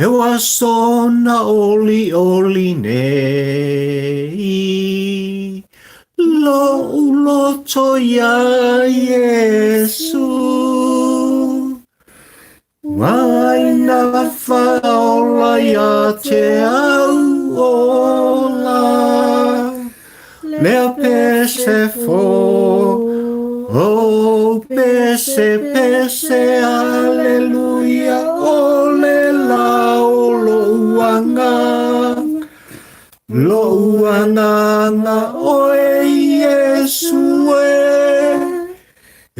E ua sona oli oli nei Lo'u loto iā Iesu Mai nā whaola ia te au ola Lea pese fo Oh pese pese aleluia O le la o lo'u agaga Lo'u agaga oe Iesu e E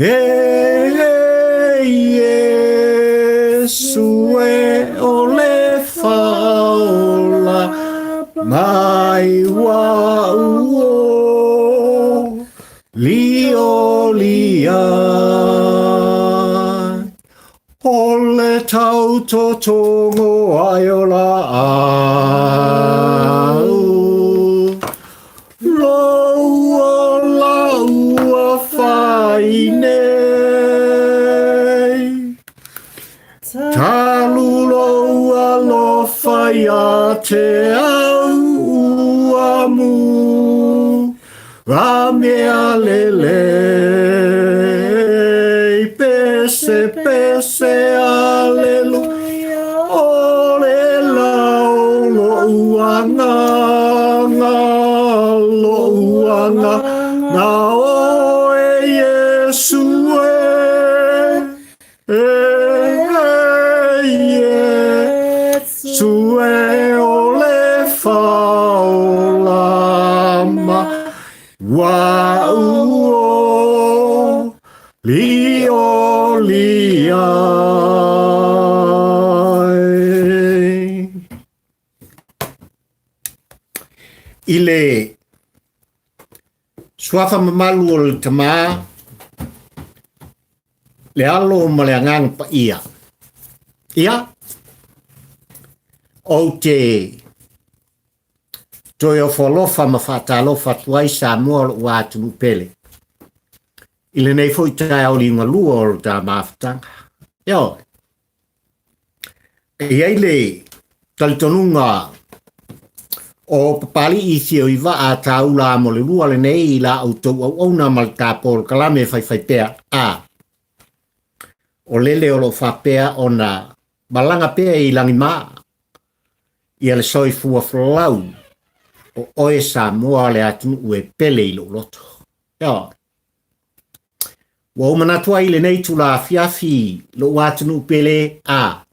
Iesu e o le whaola mai wau o li o li ai. O le tau totongo ai o la au. Lou o la ua whai nei. Talu lou alofa ia te au ua mu. A mea lelei, pese, pese, aleluia, o le la o lo'u agaga, lo'u agaga oe Iesu e, e, Iesu e o le whaola ma wau o li o li ai. I le suafa mamalu o le Tamā, le Alo ma le Agaga Paia. Ia, ou te toe ofo alofa ma faatalofa atu ai Samoa o lou atunuu pele. I lenei foi taeao liugalua o le ta mafutaga. Ioe. E i ai le talitonuga o Papali'i Sioivaa Tāula mo le lua lenei i la outou auauna ma le ta polokalame faifaipea a o lele o lo o faapea ona malaga pea i lagimā ia le soifua folau o oe Samoa le atunuu e pele i lou loto. Ioe. Ua ou manatu ai i lenei itula afiafi lou atunuu pele a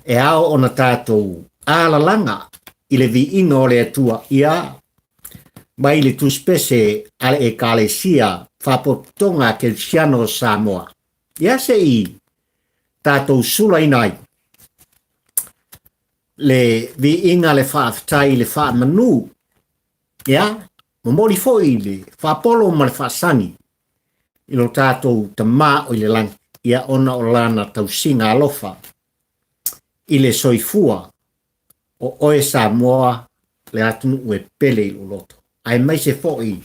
e ao ona tatou alalaga i le viiga o le Atua ia mai le tusipese a le Ekalesia Faapotopotoga Kerisiano o Samoa. Ia se i tatou sulaina ai le viiga le faafetai le faamanu Ia, momoli foi le faapolo ma le faasani i lo tatou Tama o i le lagi, ia ona o lana tausiga alofa i le soifua o oe Samoa le atunuu e pele i lou loto, aemaise foi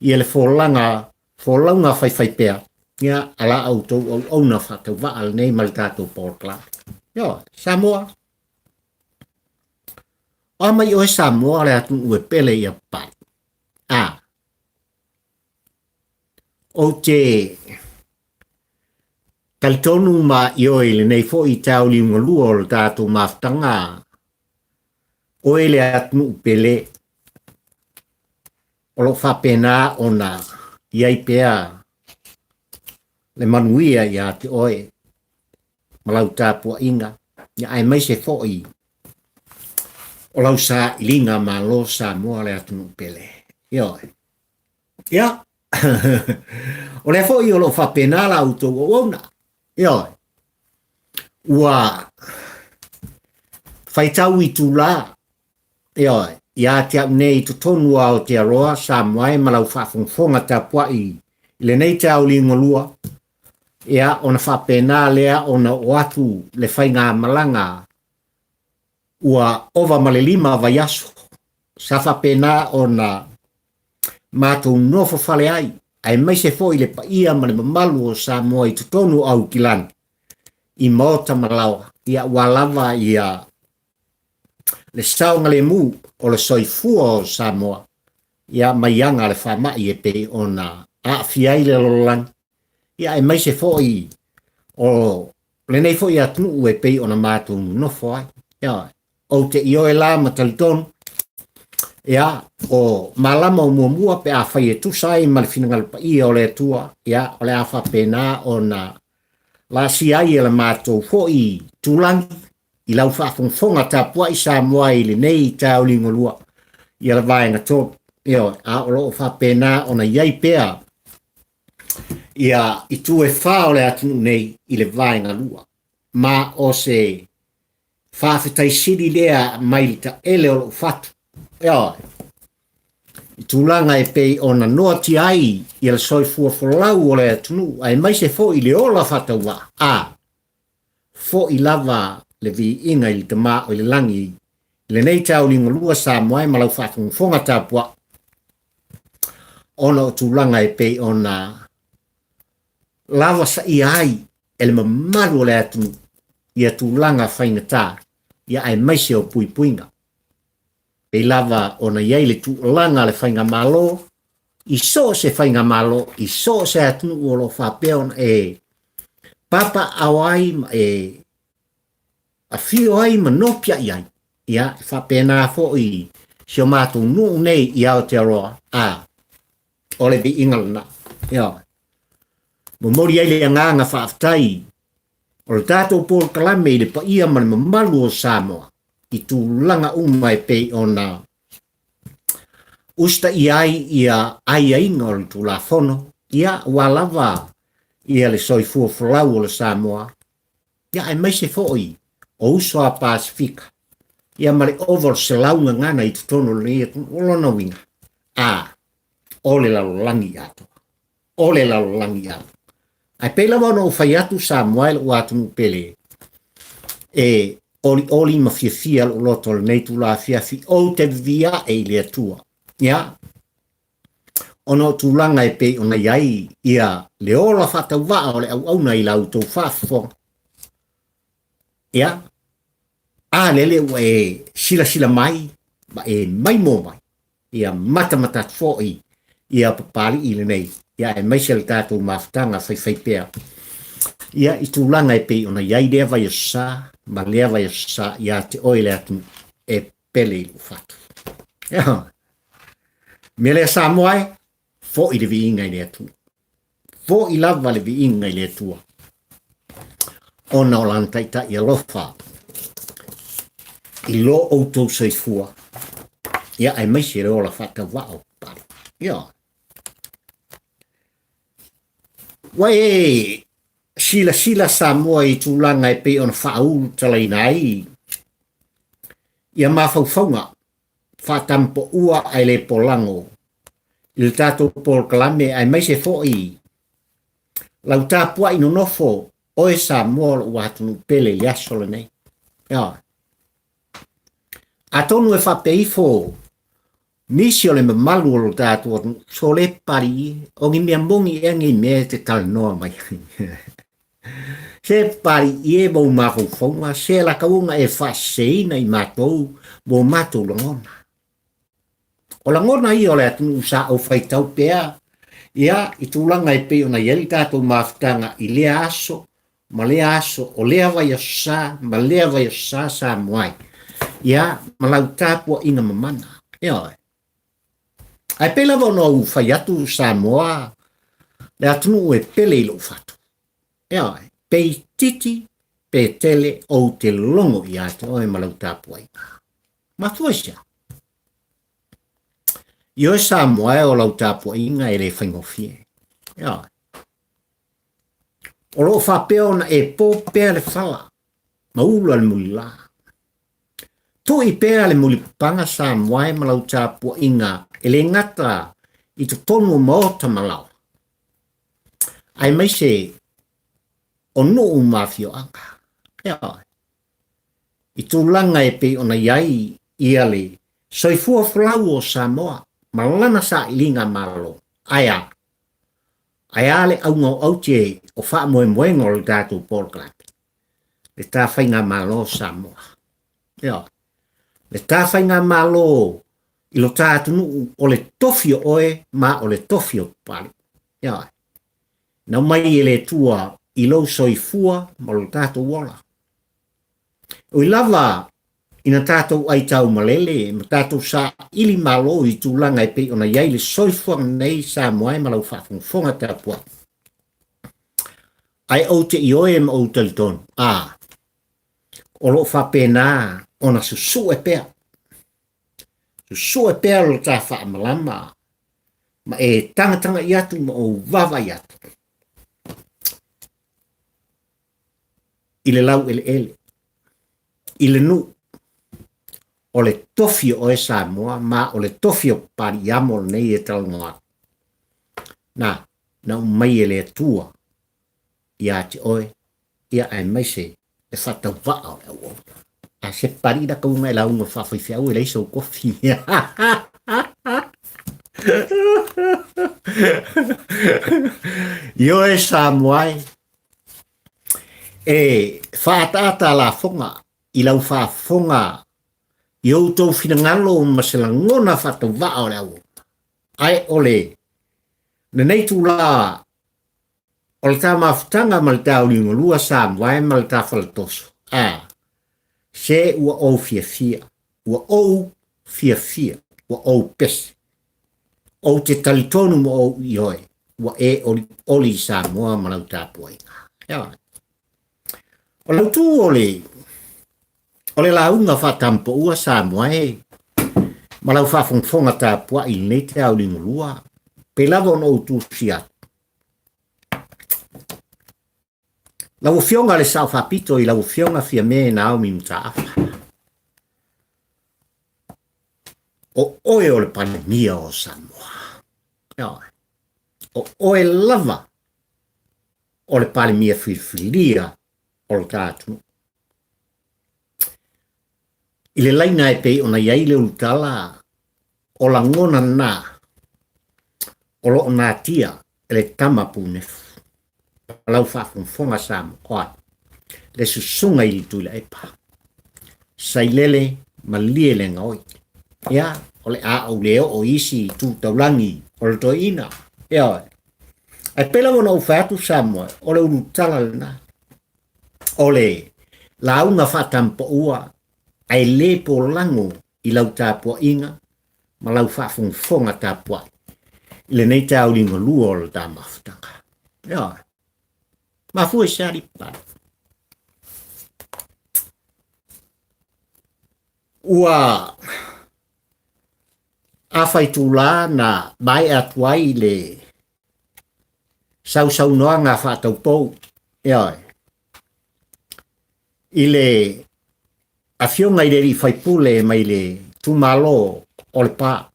ia le folauga folauga faifaipea ia a la outou auauna faatauvaa lenei ma le tatou polokalame. Ioe, Samoa, O a mai oe Samoa le atunuu e pele ia Papalii? A. Ou te talitonu ma ioe i lenei foi taeao liugalua o le tatou mafutaga, oe le atunuu pele o lo o faapena ona i ai pea le manuia ia te oe ma lau tapuaiga, ia aemaise foi o lau sailiga malo Samoa le atunuu pele. Ioe. Ia, o lea foi o lo o faapena la outou auauna. Ioe. Ua faitau itulā, ioe, ia te au nei i totonu o Aotearoa, Samoa e ma lau faafogafoga tapuai i lenei taeao liugalua, ia ona faapena lea ona oo atu le faigamalaga ua ova ma le 5 vaiaso sa faapena ona matou nofo fale ai, aemaise foi le paia ma le mamalu o Samoa i totonu o Aukilani. i maota ma laoa, ia aua lava ia le saogalemu o le soifua o Samoa, ia mai aga a le faamai e pei ona aafia ai le lalolagi, ia aemaise foi o lenei foi atunuu e pei ona matou nonofo ai. Ia, ou te ioe la ma talitonu, ia, o malama o muamua pe afai e tusa ai ma le finagalo paia o le Atua, ia, o le a faapena ona laasia ai e le matou foi tulagi i lau faafogafoga tapuai Samoa i lenei taeao liugalua ia le vaega 3. Ioe, a o lo o faapena ona i ai pea ia itu e fa o le atunuu nei i le vaega 2. Ma o se faafetai sili lea mai le taele o lou fatu. Ioe, i tulaga e pei ona noatia ai ia le soifua folau o le atunuu aemaise foi le ola faatauvaa, a foi lava le viiga i le Tama o i le lagi i lenei taeao liugalua Samoa e ma lau faafogafoga tapuai, ona o tulaga e pei ona lava saia ai e le mamalu o le atunuu ia tulaga faigata ia aemaise o puipuiga. Pei lava ona i ai le tuualaga a le faigamalo i so o se faigamalo i so o se atunuu o lo o faapea ona e papaaao ai ma e afio ai ma nopiai ai, ia e faapena foi si o matou nuu nei i Aotearoa, a o le viiga lena. Ia, momoli ai le agaga faafetai o le tatou polokalame i le paia ma le mamalu o Samoa i tulaga uma e pei ona usitaia ai ia aiaiga o le Tulafono, ia aua lava ia le soifua folau o le Samoa, ia aemaise foi o uso a Pasefika, ia ma le ova o le 100 gagana i totonu o lenei atunuu. O lona uiga, a o le lalolagi atoa, o le lalolagi atoa. Ae pei lava ona ou fai atu Samoa e lou atunuu pele, e olioli ma fiafia lou loto i lenei itula afiafi, ou te vivii ae i le Atua. Ia, ona o tulaga e pei ona i ai ia le ola faatauvaa o le auauna i la outou faafofoga. Ia, a lele ua e silasila mai ma e maimoa mai, ia matamata atu foi ia Papalii lenei, ia aemaise le tatou mafutaga faifaipea ia i tulaga e pei ona i ai lea vaiaso sa ma lea vaiaso sa ia te oe le atunuu e pele i lou fatu. Ia, mea lea Samoa e, foi le viiga i le Atua. Foi lava le viiga i le Atua ona o lana taitai alofa i lo outou soifua, ia aemaise le ola faatauvaa o Papalii. Ia, ua e silasila Samoa i tulaga e pei ona faaulutalaina ai ia mafaufauga faatampoua ae le polago i le tatou polokalame aemaise foi lau tapuai nonofo oe Samoa o lou atunuu pele i le aso lenei. Ioe. Atonu e faapea ifo nisi o le mamalu o lo tatou atunuu, sole Papalii, o ni mea moni ea nei mea e te talanoa mai ai. Se Papalii e mo mafaufauga, se laka ua ona e faaseseina i matou mo matou lagona. O lagona ia o le atunuu sa ou faitau pea ia i tulaga e pei ona i ai le tatou mafutaga i lea aso ma lea aso, o lea vaiaso sa ma lea vaiaso sa Samoa ai, ia ma lau tapuaiga mamana. Ioe. Ae pei lava ona ou fai atu Samoa le atunuu e pele i lou fatu. Ioe, pe itiiti pe tele ou te logo ia te oe ma lau tapuaiga. Mafua i se a? Ioe Samoa e o lau tapuaiga e le faigofie. Ioe. O lo o faapea ona e po pea le fala ma ula le mulila. Tui pea le mulipapaga Samoa e ma lau tapuaiga e le gata i totonu o maota ma laoa, aemaise o nuu ma afioaga. Ioe. I tulaga e pei ona i ai ia le soifua folau o Samoa ma lana sailiga malo. Ae a? Ae a le auga o aute o faamoemoega o le tatou polokalame? Le ta faigamalo o Samoa. Ioe. Le ta faigamalo i lo ta atunuu o le tofi o oe ma o le tofi o Papalii. Ioe. Na aumai e le Atua i lou soifua ma lo tatou ola. Ui lava ina tatou aitau malele ma tatou saili malo i tulaga e pei ona i ai le soifuaga nei Samoa e ma lau faafogafoga tapuai. Ae ou te ioe ma ou talitonu, a, o lo o faapena ona susue pea, susue pea lo ta faamalama ma e tagatagai atu ma ou vaavaai atu i le laueleele, i le nuu, o le tofi o oe Samoa ma o le tofi o Papaliiamo lenei e talanoa atu. Na, na aumai e le Atua ia te oe, ia aemaise le faatauvaa o le auauna. A se Papalii la kauga e lauga faafaifeau e leai sou kofi. Ioe Samoa e, e faaataata lafoga i lau faafofoga i outou finagalo ma se lagona faatauvaa o le auauna. Ae o le lenei itula o le ta mafutaga ma le ta uliugalua Samoa e ma le ta faletoso, a, se ua ou fiafia, ua ou fiafia, ua ou pese. Ou te talitonu ma ou ioe, ua e olioli i Samoa ma lau tapuaiga. Ioe. O le autu o le o le lauga faatampoua Samoa e ma lau faafogafoga tapuai i lenei taeao liugalua, pei lava ona ou tusi atu. Lau Afioga i le Sao Faapito i lau Afioga Fiame Naomi Mataafa, o oe o le Palemia o Samoa. Ioe. O oe lava o le Palemia filifilia o lo ta atunuu. I le laina e pei ona i ai le ulutala o lagona na o lo o natia e le tama punefu. Lau faafogafoga Samoa, le susuga i le Tuilaepa, Sailele malie le gaoi. Ia, o le a ou le oo i isi tu taulagi o le toeaina. Ioe. Ae pei lava ona ou fai atu Samoa, o le ulutala lena. O le lauga faatampoua ae le polago i lau tapuaiga ma lau faafogafoga tapuai i lenei taeao liugalua o le ta mafutaga. Ioe. Mafua i se alii papale. Ua afa itula na maea atu ai le sausaunoaga faataupou, ioe, i le afioga i le alii faipule mai le itumalo o Lepa,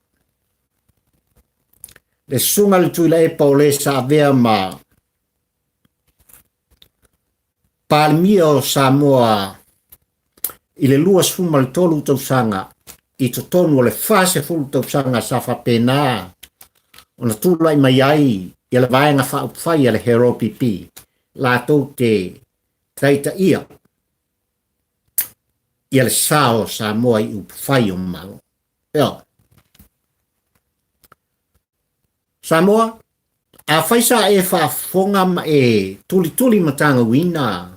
le susuga i le Tuilaepa o le sa avea ma Palemia o Samoa i le 23 tausaga i totonu o le 40 tausaga sa faapena ona tulai mai ai ia le Vaega Faaupufai a le HRPP latou te taitaia ia le sa o Samoa i upufai o Malo. Ioe. Samoa, afai sa e faafofoga ma e tulituli matagauina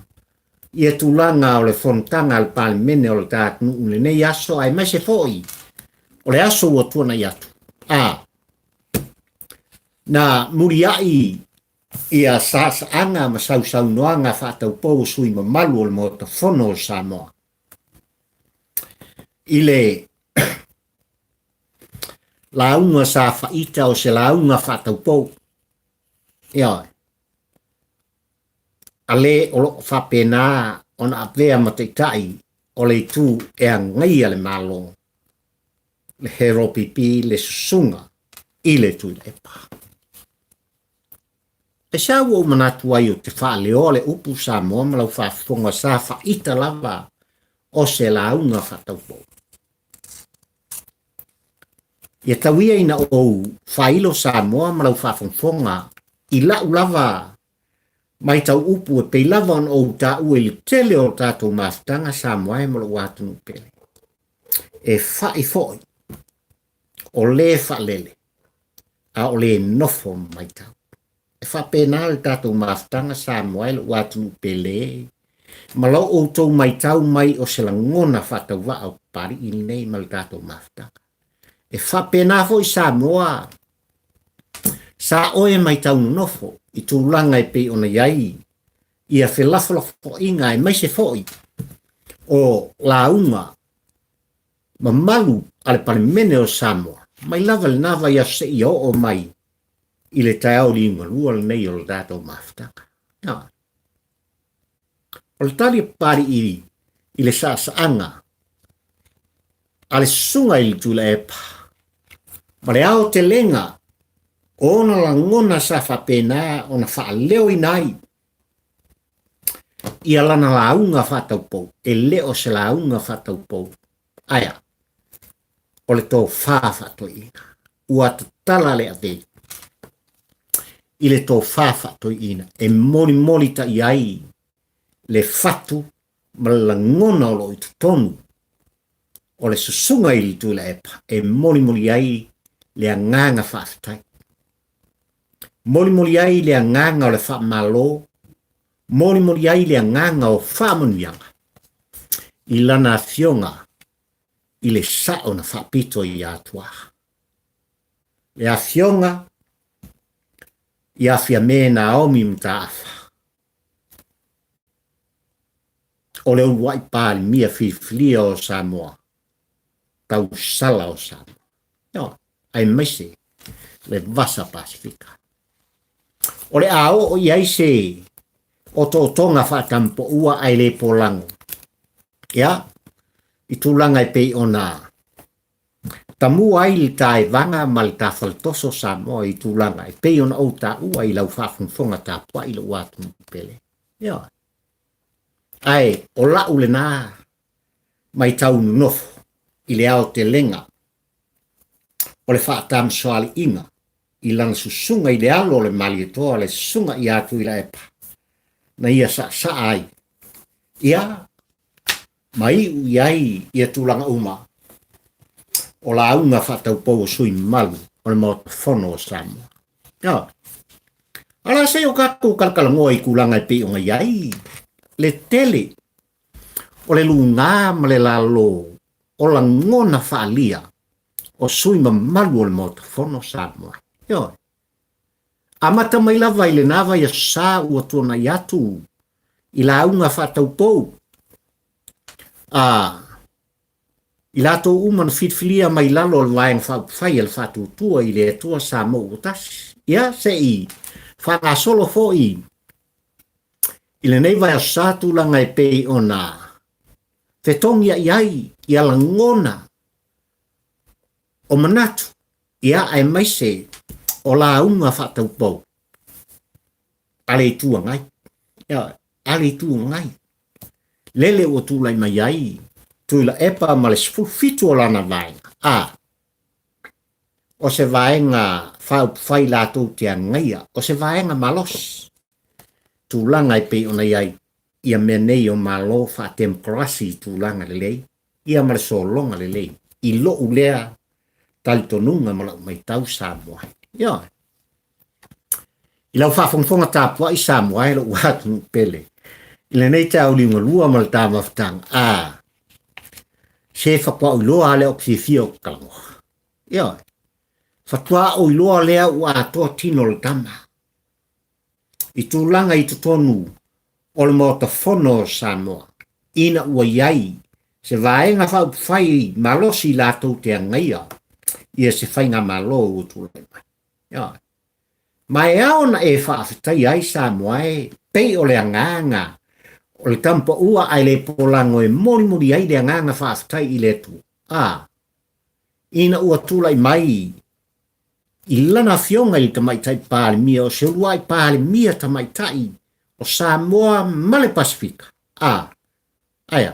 ia tulaga o le fonotaga a le Palemene o le ta atunuu i lenei aso aemaise foi o le aso ua tuanai atu, a na muliai ia saasaaga ma sausaunoaga faataupou o sui mamalu o le Maota Fono o Samoa i le lauga sa faita o se lauga faataupou. Ioe. A le o lo o faapena ona avea ma taitai o le itu e agaia le Malo, le HRPP, le susuga i le Tuilaepa. Aisea ua ou manatu ai ou te faaleoa le upu Samoa ma lau faafofoga sa faita lava o se lauga faataupou. Ia tau ia ina ou faailo Samoa ma lau faafogafoga i la'u lava Maitau upu e pei lava ona ou taua i le tele o tatou mafutaga Samoa e ma lou atunuu pele. E fa'i foi o le faalele a o le nofo ma maitau. E faapena le tatou mafutaga Samoa e lou atunuu pele ma lo outou maitau mai o se lagona faatauvaa o Papali'i lenei ma le tatou mafutaga. E faapena foi Samoa sa oe maitau nonofo i tulaga e pei ona i ai ia felafolafoaiga aemaise foi o lauga mamalu a le Palemene o Samoa mai lava i lena vaiaso seia oo mai i le taeao liugalua lenei o le tatou mafutaga. O le tali a Papali'i i le saasaaga a le susuga i le Tuilaepa ma le aotelega o ona lagona sa faapena ona faaleoina ai ia lana lauga faataupou, e le o se lauga faataupou, ae a? O le tofa faatoeaina. Ua tatala le aveu i le tofa faatoeaina e molimolitai ai le fatu ma le lagona o lo o i totonu o le susuga i le Tuilaepa e molimoli ai le agaga faafetai. Molimoli ai le agaga o le faamalo, molimoli ai le agaga o faamanuiaga i lana afioga i le sao na faapito ia Atuā. Le afioga ia Fiame Naomi Mataafa, o le uluai Palemia filifilia o Samoa, tausala o Samoa, ioe, aemaise le Vasa Pasefika. O le a oo i ai se otootoga faatampoua ae le polago, ia, i tulaga e pei ona tamua ai le taevaga ma le tafaletoso Samoa i tulaga e pei ona ou taua i lau faafogafoga tapuai lou atunuu pele. Ioe. Ae o lau lena maitau nonofo i le aotelega o le faatamasoaliiga i lana susuga i le alo o le Malietoa, le susuga ia Tuilaepa, na ia saasaa ai ia ma iu i ai ia tulaga uma o lauga faataupou o sui mamalu o le Maota Fono o Samoa. Ioe. A o le a se i o tatou talatalanoa i tulaga e pei ona i ai le tele o le luga ma le lalo o lagona faaalia o sui mamalu o le Maota Fono o Samoa. Ioe. Amata mai lava i lena vaiaso sa ua tuanai atu i lauga faataupou a i latou uma na filifilia mai lalo o le Vaega Faaupufai a le Faatuatua i le Atua Samoa ua Tasi. Ia, se i faagasolo foi i lenei vaiaso sa tulaga e pei ona fetogiai ai ia lagona o manatu, ia aemaise o lauga faataupou a le Itu Agai. Ia, a le Itu Agai. Lele ua tulai mai ai Tuilaepa ma le 17 o lana vaega, a o se vaega faaupufai latou te agaia, o se vaega malosi, tulaga e pei ona i ai ia mea nei o Malo faatemokarasi i tulaga lelei, ia ma le sologa lelei i lou lea talitonuga ma lau maitau Samoa. Ioe. I lau faafogafoga tapuai Samoa e lou atunuu pele i lenei taeao liugalua ma le tamafutaga, a se faatoa ou iloa lava lea ou te fiafia ou te talanoa. Ioe. Faatoa ou iloa lea ua atoa tino o le tama i tulaga i totonu o le Maota Fono o Samoa, ina ua i ai se vaega faaupufai malosi latou te agaia ia se faigamalo ua tulai mai. Ioe. Ma e ao ona e faafetaia ai Samoa e pei o le agaga o le tamapaua ae le polago e molimoli ai le agaga faafetai i le Atua. A, ina ua tulai mai i lana afioga i le Tamaitai Palemia o se uluai Palemia tamaitai o Samoa ma le Pasefika, a, ae a?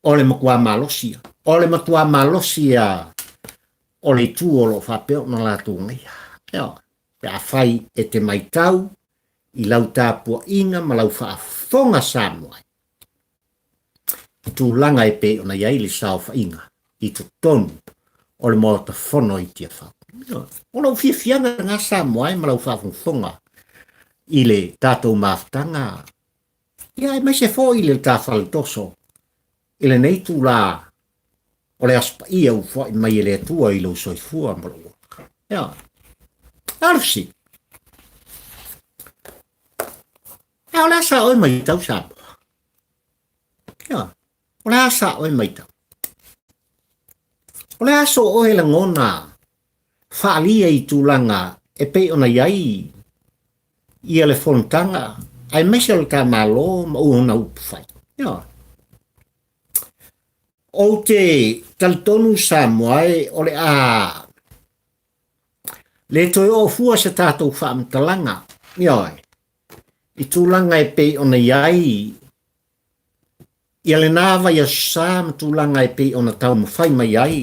O le matua malosi ia. O le matua malosi ia o le itu o lo o faapea ona latou agaia. Ioe. Pe afai e te maitau i lau tapuaiga ma lau faafofoga Samoa i tulaga e pei ona i ai le saofaiga i totonu o le Maota Fono i Tiafau. O lou fiafiaga lena Samoa e ma lau faafogafoga i le tatou mafutaga, ia aemaise foi le ta faletoso i lenei itula o le Aso Paia ua foai mai e le Atua i lou soifua ma lou ola. Ia, a o le fesili, a o le a sa oe matau Samoa? Ia, o le a sa oe matau? O le a so oe lagona faaalia i tulaga e pei ona i ai ia le fonotaga aemaise o le ta Malo ma ona upufai? Ia, ou te talitonu Samoa e o le a le toe oo fua se tatou faamatalaga, ioe, i tulaga e pei ona i ai ia lena vaiaso sa ma tulaga e pei ona taumafai mai ai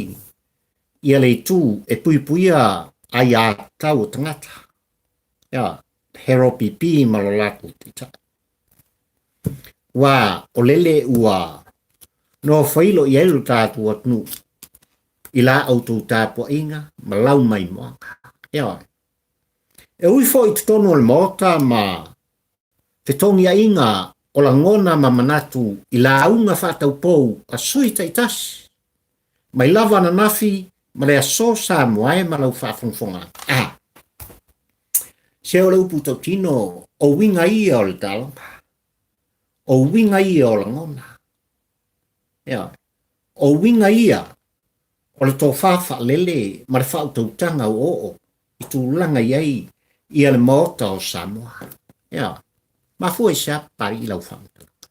ia le itu e puipuia aiatatau o tagata, ia, HeroPP ma lo latou taitai. Ua o lele ua nofoilo i ai lo tatou atunuu i la outou tapuaiga ma lau maimoaga. Ioe. E ui foi i totonu o le Maota ma fetogiaiga o lagona ma manatu i lauga faataupou a sui taitasi, mai lava ananafi ma le aso Samoa e ma lau faafogafoga atu. A se o le upu tautino, o uiga ia o le taaloga, o uiga ia o lagona, ioe, o uiga ia o le tofa faalele ma le faautautaga oooo i tulaga i ai ia le Maota o Samoa. Ioe. Mafua i se a Papalii lau faamatalaga?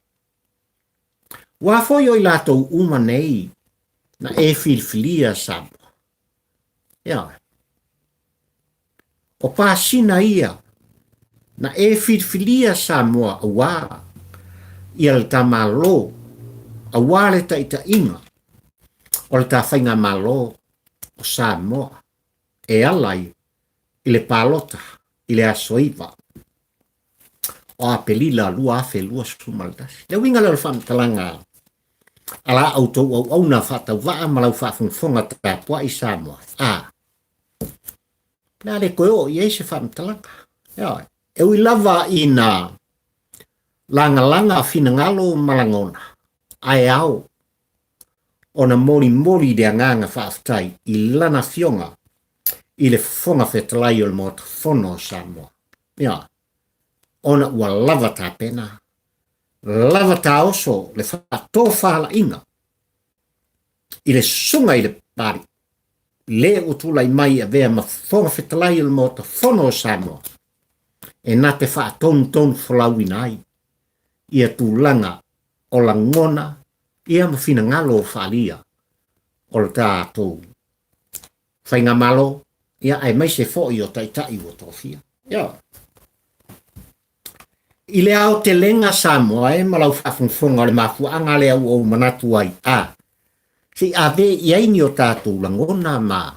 Ua foi o i latou uma nei na e filifilia Samoa. Ioe. O pasina ia na e filifilia Samoa aua ia le ta Malo, aua le taitaiga o le ta faigamalo o Samoa e ala i le palota i le aso 9 o Aperila 2021. Le uiga lea o le faamatalaga a la outou auauna faatauvaa ma lau faafogafoga tapuai Samoa. A, o le a le toe oo i ai se faamatalaga. Ioe. E ui lava ina lagalaga finagalo ma lagona, ae ao ona molimoli le agaga faafetai i lana afioga i le Fofoga Fetalai o le Maota Fono o Samoa. Ioe. Ona ua lava tapena, lava taoso le faatofalaiga i le susuga i le Papalii, le ua tulai mai e avea ma Fofoga Fetalai o le Maota Fono o Samoa, e na te faatonutonu folauina ai ia tulaga o lagona ia ma finagalo o faaalia o le tatou faigamalo, ia aemaise foi o taitai ua tofia. Ia. I le aotelega Samoa e ma lau faafogafoga o le mafuaaga lea ua ou manatu ai, a se i ave i ai ni o tatou lagona ma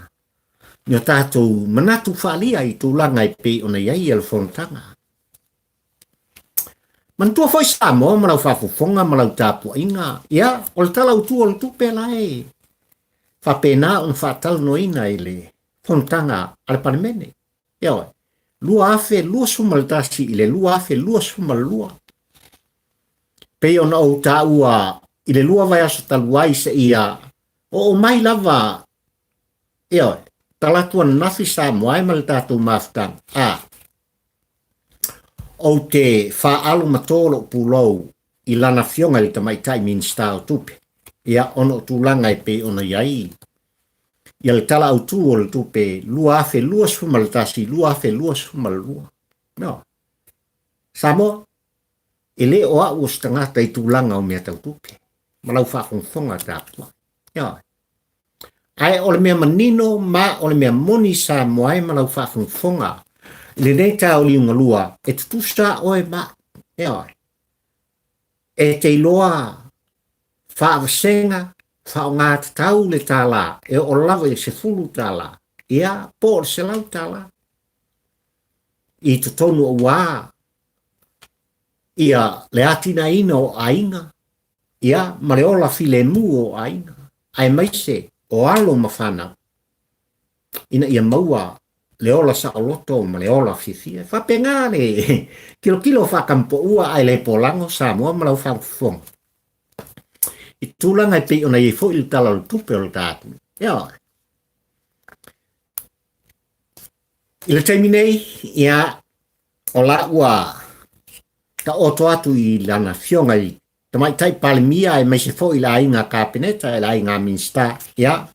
ni o tatou manatu faaalia i tulaga e pei ona i ai le fonotaga. Manatua foi Samoa ma lau faafofoga ma lau tapuaiga, ia, o le Tala Autu o le Tupe la e faapena ona faatalanoaina i le fonotaga a le Palemene. Ioe, 2021 i le 2022. Pei ona ou taua i le lua vaiaso talu ai seia oo mai lava, ioe, talaatu ananafi Samoa e ma le tatou mafutaga. A, Ou te faaalu ma tō lou pulou i lana afioga i le Tamaitai Minisita o Tupe, ia, ona o tulaga e pei ona i ai ia le Tala Autu o le Tupe 2021, 2022. No. Samoa, e le o au o se tagata i tulaga o mea tau tupe, ma lau faafogafoga tapuai. Ioe. Ae o le mea manino ma o le mea moni Samoa e ma lau faafogafoga i lenei taoliugalua, e tutusa oe ma au. Ioe. E te iloa faavasega faaaogatatau le tālā e oo lava i le $10, ia, po o le $100 i totonu aua Ia le atinaeina o aiga, ia ma le ola filemu o aiga, aemaise o alo ma fanau, ina ia maua le ola saoloto ma le ola fiafia. E faapena le tilotilo faakampoua ae le polago Samoa ma lau faafofoga i tulaga e pei ona i ai foi le Tala o le Tupe o le ta atunuu. Ioe. I le taimi nei, ia, o la ua taoto atu i lana afioga i Tamaitai Palemia aemaise foi le aiga Kapeneta, le aiga Minisita, ia,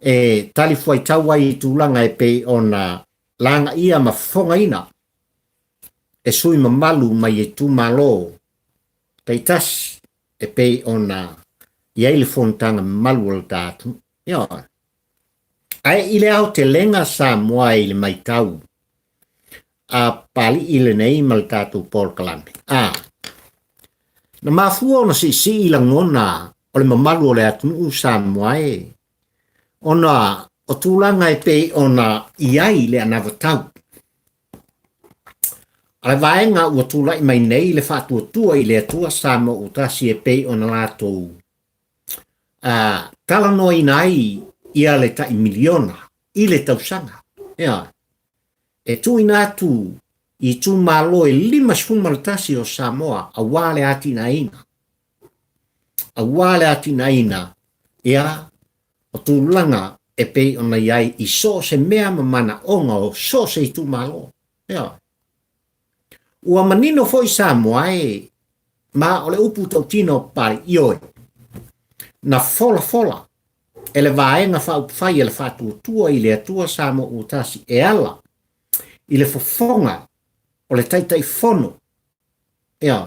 e talifuaitau ai i tulaga e pei ona lagaia ma fofogaina e sui mamalu mai itumalo taitasi e pei ona i ai le fonotaga mamalu o le ta atunuu. Ioe. Ae i le aotelega Samoa i le maitau a Papalii lenei ma le tatou polokalame, a na mafua ona siisii lagona o le mamalu o le atunuu Samoa e, ona o tulaga e pei ona i ai le anavatau a le vaega ua tulai mai nei le Faatuatua i le Atua Samoa ua Tasi e pei ona latou talanoaina ai ia le tai miliona i le tausaga. Ia, e tuuina atu i itumalo e 51 o Samoa aua le atinaeina, aua le atinaeina ia o tulaga e pei ona i ai i so o se mea ma manaoga o so o se itumalo. Ia, ua manino foi Samoa e, ma o le upu tautino o Papalii, ioe, na folafola e le Vaega Faaupufai a le Faatuatua i le Atua Samoa ua Tasi e ala i le fofoga o le Taitaifono, ioe,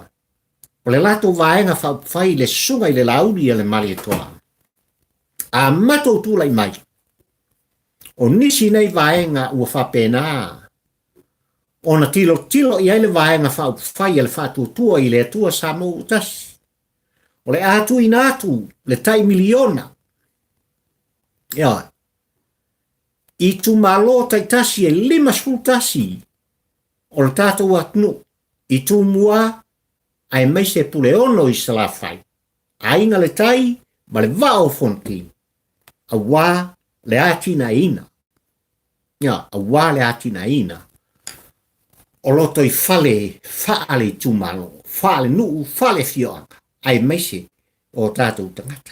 o le latou Vaega Faaupufai le Susuga i le Laauli a le Malietoa. A matou tulai mai, o nisi nei vaega ua faapena ona tilotilo i ai le Vaega Faaupufai a le Faatuatua i le Atua Samoa ua Tasi, o le a tuuina atu le tai miliona, ioe, i itumalo taitasi e 51 o le tatou atunuu i Tumua aemaise Puleono i Salafai, Aiga le Tai ma le Vaa o Fonoti, aua le atinaeina, ia, aua le atinaeina o lotoifale faale-itumalo, faale-nuu, faale-afioaga, aemaise o tatou tagata.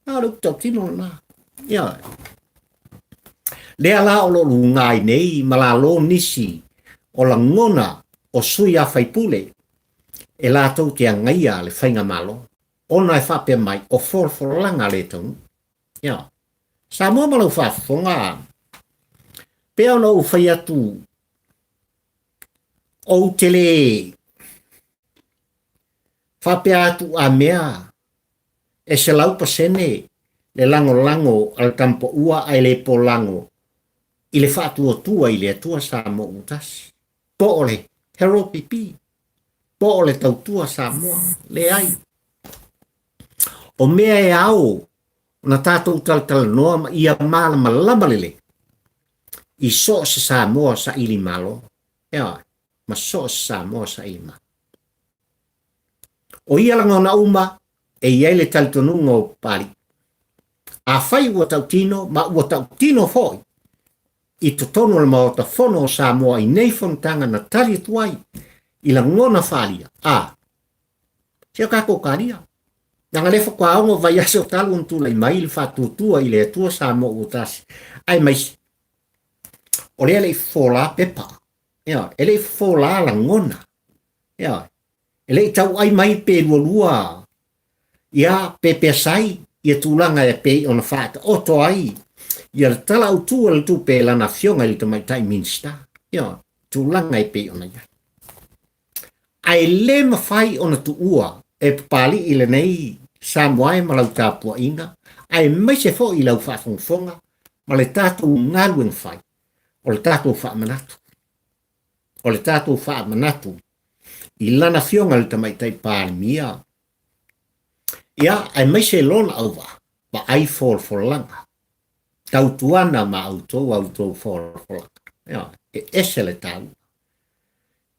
A o le upu tautino lena. Ia. Lea la o lo o luga ai nei ma lalo nisi o lagona o sui a faipule e latou te agaia le faigamalo, ona e faapea mai o folafolaga le taunuu. Ia. Samoa ma lau faafofoga, pea ona ou fai atu, ou te le faapea atu a mea e 100% le lagolago a le Tamapoua ae le polago i le faatuatua i le Atua Samoa ua Tasi, po o le Harold PP, po o le Tautua Samoa. Leai. O mea e ao ona tatou talatalanoa ma ia malamalama lelei i so o se Samoa saili malo, ioe, ma so o se Samoa saili malo. O ia lagona uma e i ai le talitonuga o Papalii. Afai ua tautino ma ua tautino foi i totonu o le Maota Fono o Samoa i nei fonotaga na tali atu ai i lagona faaalia, a se o tatou talia. Leaga lea faatoa ono vaiaso talu ona tulai mai le faatuatua i le Atua Samoa ua tasi, aemaise o lea e le i fofola pepa, ioe, e le i fofola lagona, ioe, e le i tauai mai pe lualua ia pe peasai ia tulaga e pei ona faataoto ai ia le Tala Autu o le Tupe e lana Afioga i le Tamaitai Minisita, ioe, tulaga e pei ona i ai. Ae le mafai ona tuua e Papalii lenei Samoa e ma lau tapuaiga, aemaise foi i lau faafogafoga ma le tatou galuega fai, o le tatou faamanatu. O le tatou faamanatu i lana Afioga i le Tamaitai Palemia, ia, aemaise lona auvaa, vaai folafolaga, tautuana ma outou a outou folafolaga. Ia, e ese le taua.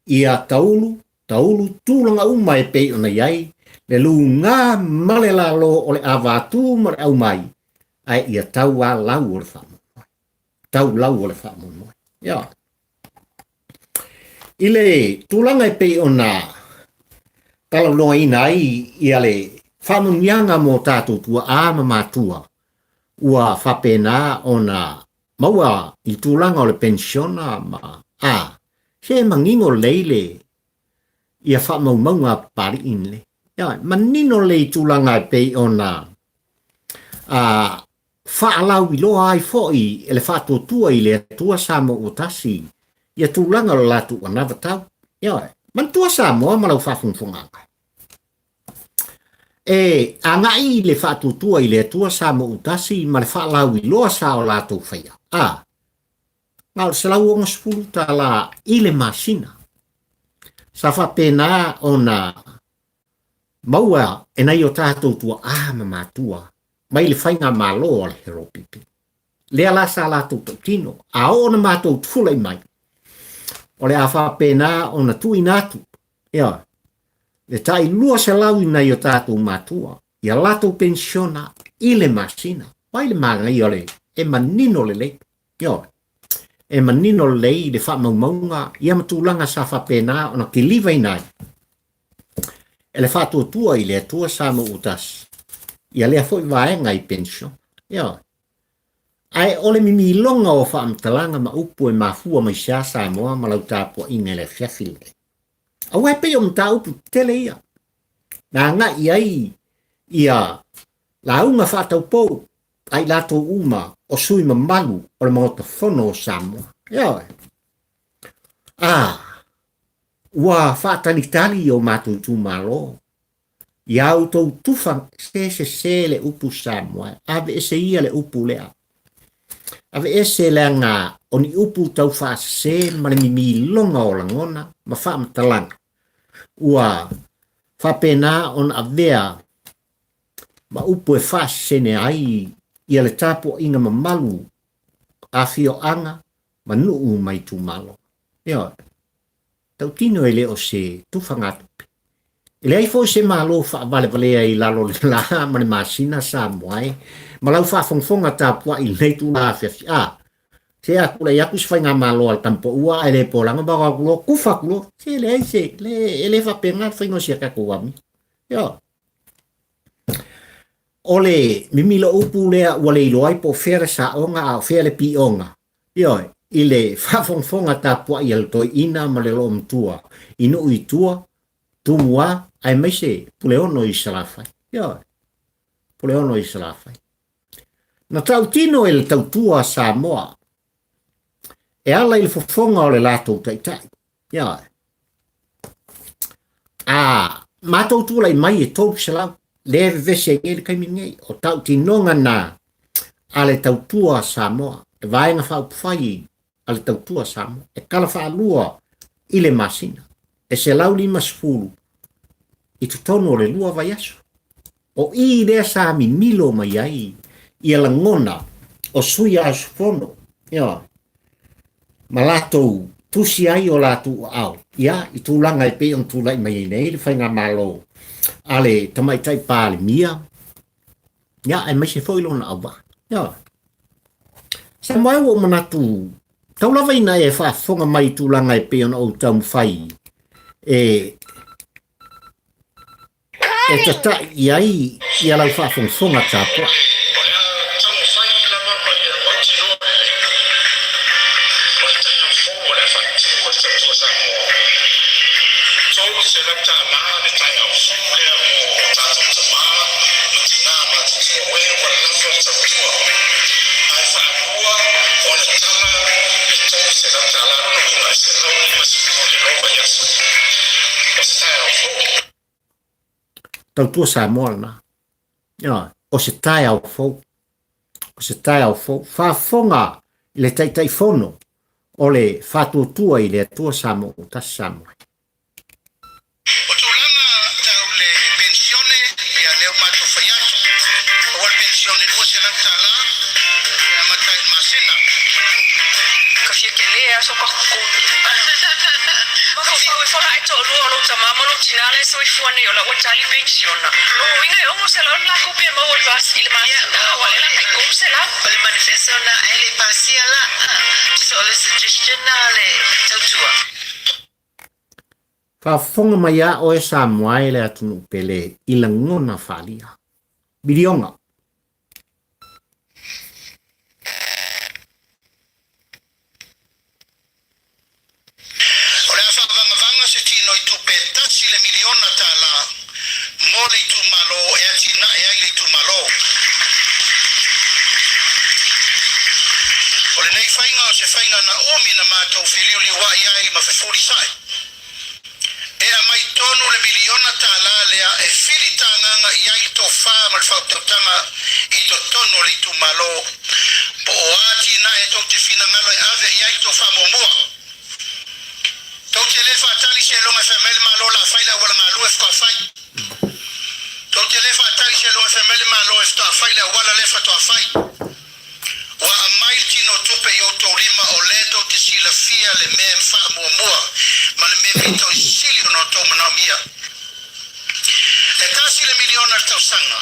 Ia taulu. Taulu tulaga uma e pei ona i ai le luga ma le lalo o le ava atu ma le aumai, ae ia tau lava lau o le faamoemoe, tau lau o le faamoemoe. Ioe. I le tulaga e pei ona talanoaina ai ia le faamanuiaga mo tatou tuaa ma matua ua faapena ona maua i le tulaga o le penisiona ma a se manino lelei le ia faamaumauga a Papalii nei. Ioe, manino lelei i tulaga e pei ona a faalauiloa ai foi e le Faatuatua i le Atua Samoa ua tasi ia tulaga o le latou anavatau. Ioe, manatua Samoa ma lau faafogafogaaga. E agai le Faatuatua i le Atua Samoa ua tasi ma le faalauiloa sa o latou faia. A, na o le $160 i le masina. Sa faapena ona maua e nai o tatou tuaa ma matua mai le faigamalo a le HRPP. Lea la sa latou tautino, a oo ona matou tulai mai, o le a faapena ona tuuina atu, ioe, le tai 200 i nai o tatou matua, ia latou penisiona i le masina. Vai le manaia o le e manino lelei, ioe, e manino lelei le faamaumauga ia ma tulaga sa faapena ona kilivaina ai e le Faatuatua i le Atua Samoa ua tasi ia lea foi vaega i penisiona. Ioe. Ae o le mimiloga o faamatalaga ma upu e mafua mai sea Samoa ma lau tapuaiga i le afiafi lenei. Aua e pei o mataupu tetele ia na agai ai ia lauga faataupou a i latou uma o sui mamalu o le Maota Fono o Samoa. Ioe. A, ua faatalitali o matou itumalo i a outou tufa, se sese le upu Samoa, aveese ia le upu lea. Aveese leaga o ni upu tau faasese ma le mimiloga o lagona ma faamatalaga ua faapena ona avea ma upu e faasesene ai ia le tapuaiga mamalu a afioaga ma nuu ma itumalo. Ioe. Tautino e le o se tufagatupe. E leai foi se Malo faavalevalea i lalo o le la ma le masina Samoa e, ma lau faafogafoga tapuai i lenei tulaga afiafi. A, se a tulai atu se faigamalo a le Tamupaua ae le polaga ma atu loa, tufa atu loa. Se e leai se, le, e le faapena le faiga o si a tatou amio. Ioe. O le mimilo upu lea ua le iloa ai po o fea le saoga a o fea le pioga. Ioe, i le faafogafoga tapuai a le toeaina ma le loomatua i nuu i tua, Tumua aemaise Puleono i Salafai. Ioe, Puleono i Salafai. Na tautino e le tautua a Samoa e ala i le fofoga o le latou taitai. Ioe. A matou tulai mai e 300 lea e vevesi ai nei le taimi nei. O tautinoga na a le tautua a Samoa, le vaega faaupufai a le tautua a Samoa, e tala faalua i le masina, e 150 i totonu o le lua vaiaso. O i lea sa mimilo mai ai ia lagona o sui usufono, ioe, ma latou tusi ai o latou aao, ia, i tulaga e pei ona tulai mai ai nei le faigamalo a le Tamaitai Palemia, ia, aemaise foi lona auvaa. Ioe. Samoa e, ua ou manatu, tau lava ina e faafofoga mai i tulaga e pei ona ou taumafai e e tatai i ai ia lau faafogafoga tapuai. Tautua Samoa lena. Ioe, o se taeao fou. O se taeao fou. Faafofoga i le Taitaifono o le Faatuatua i le Atua Samoa ua tasi Samoa. O tulaga tau le penisione, ia lea ua matou fai atu, aua le penisione $200 e amata ai i le masina. Ka fia tele aso ka kukuni. Mafaufau e fola ae toalua o lou tamā ma lou tinā la e soifua nei o la ua tali penisiona. Lona uiga e 600 le lakou pe maua i le masina, a ua lea la tai 300. O le manifesto na ae le i pasia la, tusa o le suggestion na a le tautua. Faafofoga mai a oe Samoa e le atunuu pele i lagona faalia. Miliona. O le a faavagavaga se tino i tupe $1 miliona mo le itumalo e atinae ai le itumalo. O lenei faiga o se faiga na umi na matou feliuliuai ai ma fefulisai. E aumai tonu le $1 miliona lea e filitagaga i ai le tofa ma le faautautaga i totonu o le itumalo, po o a atinae tou te finagalo e ave i ai le tou faamuamua. Tou te le faatali seiloga e fai mai le Malo o le a fai le auala galue faatoa fai. Tou te le faatali seiloga e fai mai le Malo e faatoa fai le auala lea faatoa fai. Ua aumai le tino tupe i outou lima o lea tou te silafia le mea e faamuamua ma le mea pito i sili ona outou manaomia. E $1 miliona le tausaga,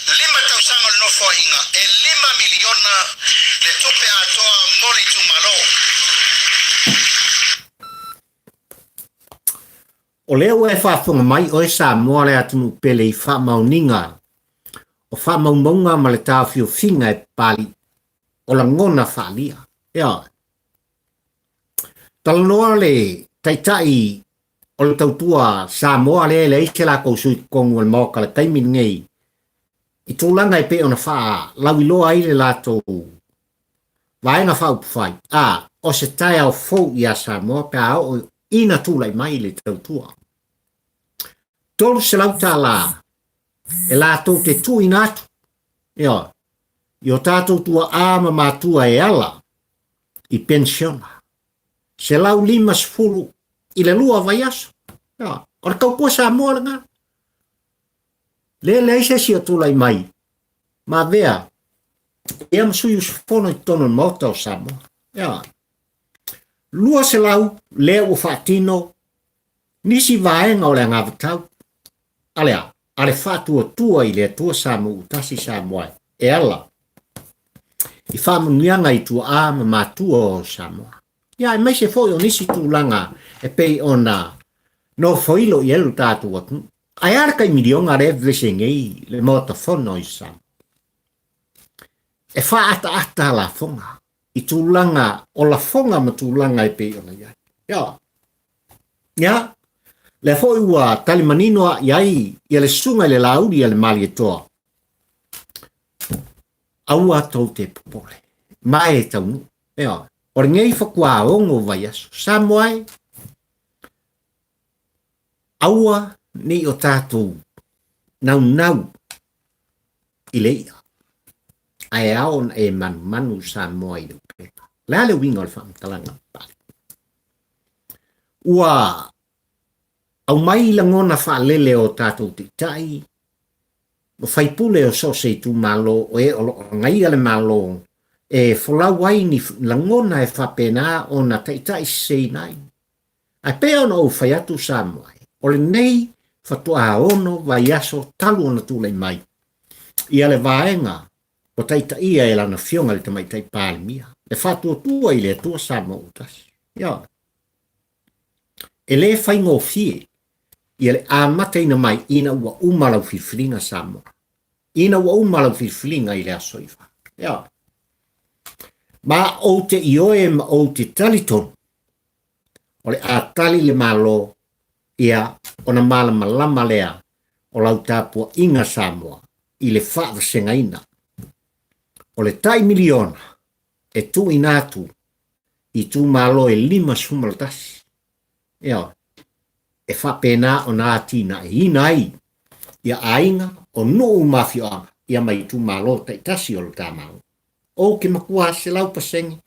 5 tausaga o le nofoaiga, e $5 miliona le tupe atoa mo le itumalo. O lea ua e faafofoga mai oe Samoa le atunuu pele i faamaoniga o faamaumauga ma le taofiofiga e papali o lagona faalia. Ioe. Talanoa le Taitai o le Tautua Samoa lea e leai se latou sui totonu o le Maota i le taimi lenei i tulaga e pei ona faalauiloa ai le latou Vaega Faaupufai, a o se taeao fou iā Samoa pe a oo ina tulai mai le Tautua. $300 e latou te tuuina atu, ioe, i o tatou tuaa ma matua e ala i penisiona. 150 i le lua vaiaso. Ioe, o le Tautua Samoa lena. Lea leai se isi o tulai mai ma avea ia ma sui usufono i totonu o le Maota o Samoa. Ioe. 200 lea ua faatino nisi vaega o le anavatau a le a? A le faatuatua i le Atua Samoa ua tasi Samoa e ala i faamanuiaga i tuaa ma matua o Samoa. Ia aemaise foi o nisi tulaga e pei ona nofoilo i ai lo tatou atunuu. Ae a le tai miliona lea e vevesi nei le Maota Fono i Samoa? E faaataata lafoga i tulaga o lafoga ma tulaga e pei ona i ai. Ia, ia, lea foi ua tali manino a i ai ia le susuga i le Laauli a le Malietoa, aua tou te popole, ma e taunuu. Ia, o lenei faatoa 6 vaiaso. Samoa e, aua ne i o tatou naunau i le i'a, ae ao ona e manumanu Samoa i le upega. O le a le uiga o le faamatalaga papale? Ua aumai lagona faalele o tatou taitai ma faipule o so o se itumalo o e o lo o agaia le Malo e folau ai ni lagona e faapena ona taitai seseina ai. Ae pei ona ou fai atu Samoa, o lenei faatoa 6 vaiaso talu ona tulai mai ia le vaega ua taitaia e lana Afioga i le Tamaitai Palemia, le faatuatua i le Atua Samoa ua tasi. Ioe. E le faigofie ia le amataina mai ina ua uma lau filifiliga Samoa. Ina ua uma lau filifiliga i le aso 9. Ioe. Ma ou te ioe ma ou te talitonu o le a tali le Malo ia ona malamalama lea o lau tapuaiga Samoa i le faavasegaina o le tai miliona e tuuina atu i itumalo e 51, ioe, e faapena ona atinaeina ai ia aiga o nuu ma afioaga ia ma itumalo taitasi o lo ta Malo. Ou te matua 100%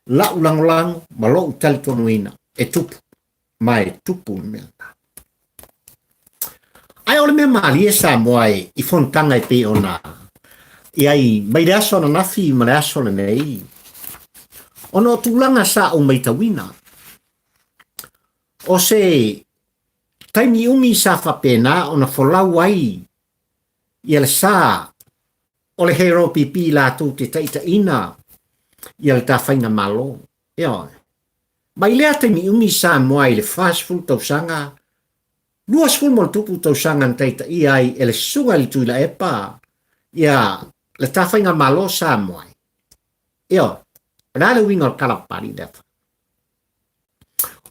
la'u lagolago ma lo'u talitonuina e tupu, ma e tupu le mea lena. Ae o le mea malie Samoa e i fonotaga e pei ona i ai mai le aso ananafi ma le aso lenei, ona o tulaga sa ou matauina, o se Taimi umi sa faapena ona folau ai ia le sa o le HRPP latou te taitaiina ia le ta faigamalo. Ioe. Mai lea taimi umi Samoa i le 40 tausaga, 20 ma ona tupu tausaga na taitaia ai e le Susuga i le Tuilaepa ia le ta faigamalo Samoa. Ioe. O le a le uiga o le tala papalii lea?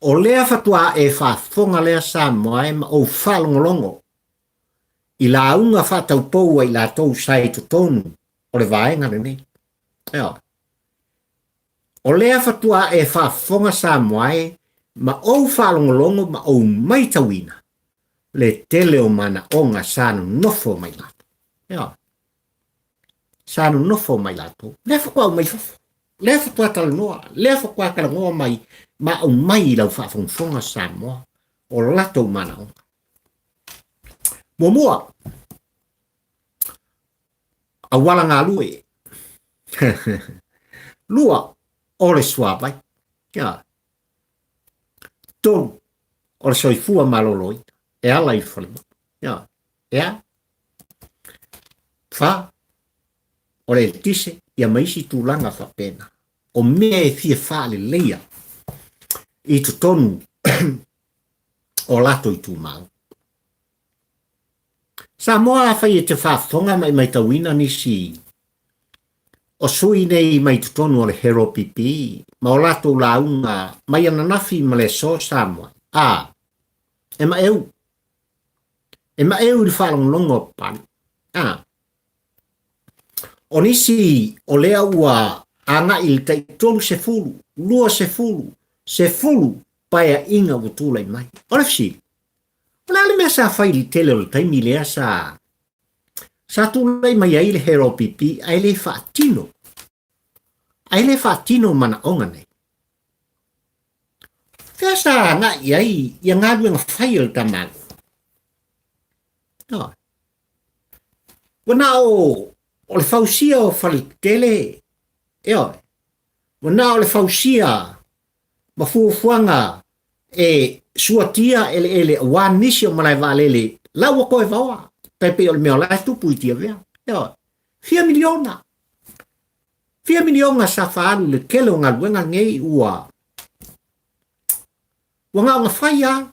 O lea faatoa e faafofoga lea Samoa e ma ou faalogologo i lauga faataupou a i latou sa i totonu o le vaega lenei. Ioe. O lea faatoa e faafofoga Samoa e ma ou faalogologo ma ou maitauina le tele o manaoga sa nonofo mai latou. Ioe. Sa nonofo mai latou. Lea faatoa aumai fafo. Lea faatoa talanoa, lea faatoa talanoa mai ma aumai i lau faafogafoga Samoa o latou manaoga. Muamua, auala galue. Lua, o le suavai. Ia. Tolu, o le soifua maloloina e ala i le falemai. Ia. Ea. Fa, o le eletise, ia ma isi tulaga faapena. O mea e fia faaleleia i totonu o latou itumalo. Samoa afai e te faafofoga ma e maitauina nisi o sui nei mai totonu o le HRPP ma o latou lauga mai ananafi ma le aso Samoa, a, e maeu, e maeu i le faalogologo a Papalii. A, o nisi o lea ua agai i le tai 30, 20, 10 paeaiga ua tulai mai. O le fesili, o le a le mea sa fai i le tele o le taimi lea sa sa tulai mai ai le HRPP ae le faatino, ae le faatino manaoga nei? Fea sa agai i ai ia galuega fai a le ta Malo? Ioe. Ua na o o le fausia o faletetele, ioe, ua na o le fausia ma fuafuaga e suatia eleele aua nisi o malae vaalele la ua toe vaoa, tai pei o le mea o la e tupu i Tiavea. Ioe. Fia miliona. Fia miliona sa faaalu i le tele o galuega nei ua ua gaoga fai lava.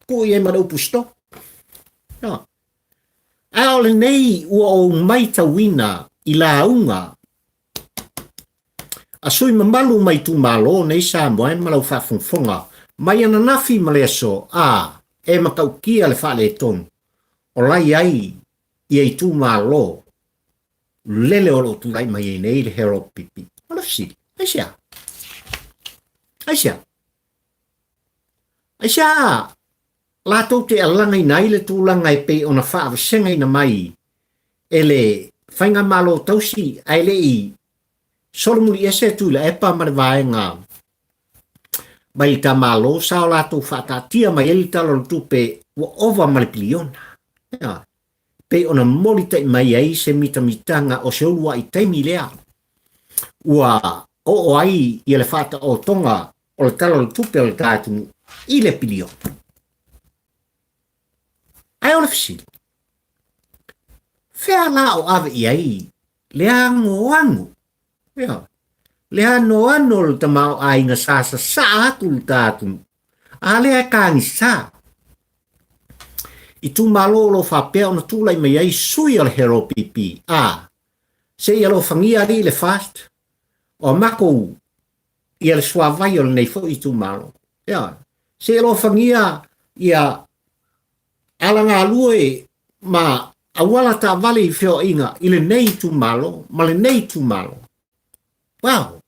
Tuu i ai ma le upu stop. Ioe. A o lenei ua ou maitauina i lauga a sui mamalu mai itumalo nei Samoa e ma lau faafogafoga mai ananafi ma le aso a e matautia le faaletonu o la i ai ia itumalo lele o lo o tulai mai ai nei le HRPP. O le fesili, aisea? Aisea? Aisea latou te alagaina ai le tulaga e pei ona faavasegaina mai e le Faigamalo Tausi ae le i solomuli ese Tuilaepa ma le vaega mai le Tamalo sa o latou faataatia mai ai le Tala o le Tupe ua ova ma le piliona. Ia, pei ona molitai mai ai se mitamitaga o se uluai taimi lea ua oo ai ia le faataotoga o le Tala o le Tupe o le ta atunuu i le piliona. Ae o le fesili, fea la o ave i ai le anoano, ia, le anoano o le tamaoaiga sa sasaa atu le ta atunuu, a lea e tagisa itumalo o lo o faapea ona tulai mai ai sui o le HRPP, a, se i alofagia alii le FAST, o a matou ia le suavai o lenei foi itumalo. Ia, se i alofagia ia alagalue ma auala taavale i feoaiga i lenei itumalo ma lenei itumalo. Wow!